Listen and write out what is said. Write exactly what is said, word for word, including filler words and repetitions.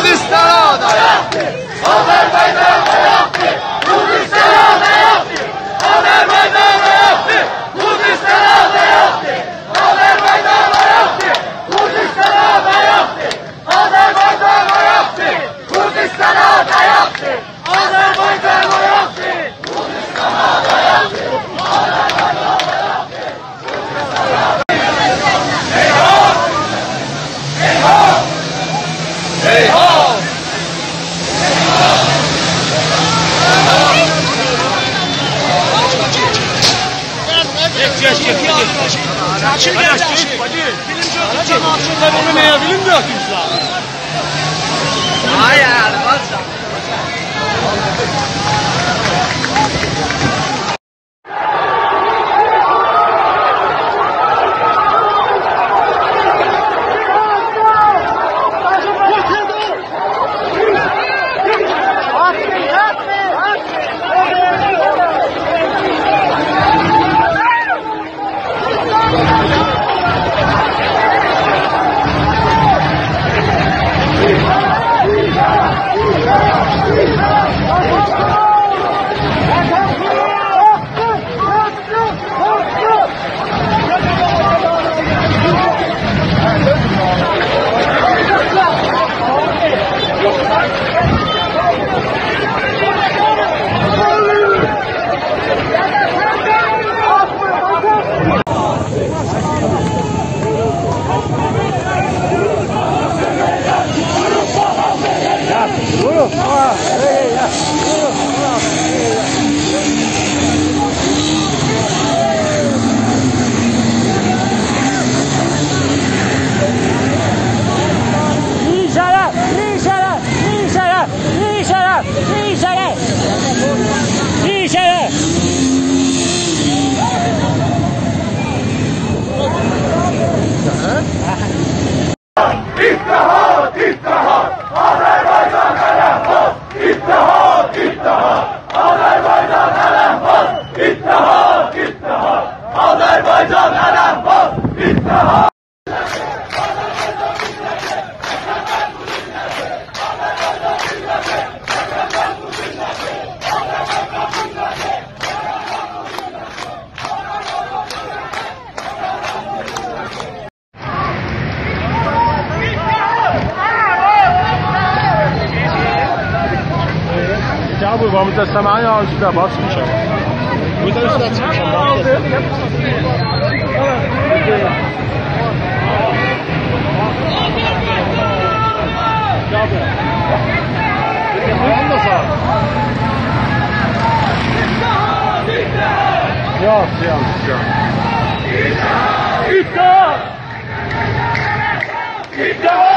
کوردیستانا دایاقدیر! آذربایجان دایاقدیر! کوردیستانا دایاقدیر! آذربایجان دایاقدیر! کوردیستانا دایاقدیر! آذربایجان دایاقدیر! کوردیستانا دایاقدیر! آذربایجان دایاقدیر! کوردیستانا دایاقدیر! آذربایجان دایاقدیر! اتحاد، اتحاد! آذربایجان علم‌باز! اتحاد، اتحاد! آذربایجان علم‌باز! اتحاد، اتحاد! آذربایجان علم‌باز! اتحاد! جواب، با مجسمه های آشتی باز می‌شه. بو دا اوسته چیخمیشام، باخ. یوخ، یوخ، یوخ. اتحاد! اتحاد!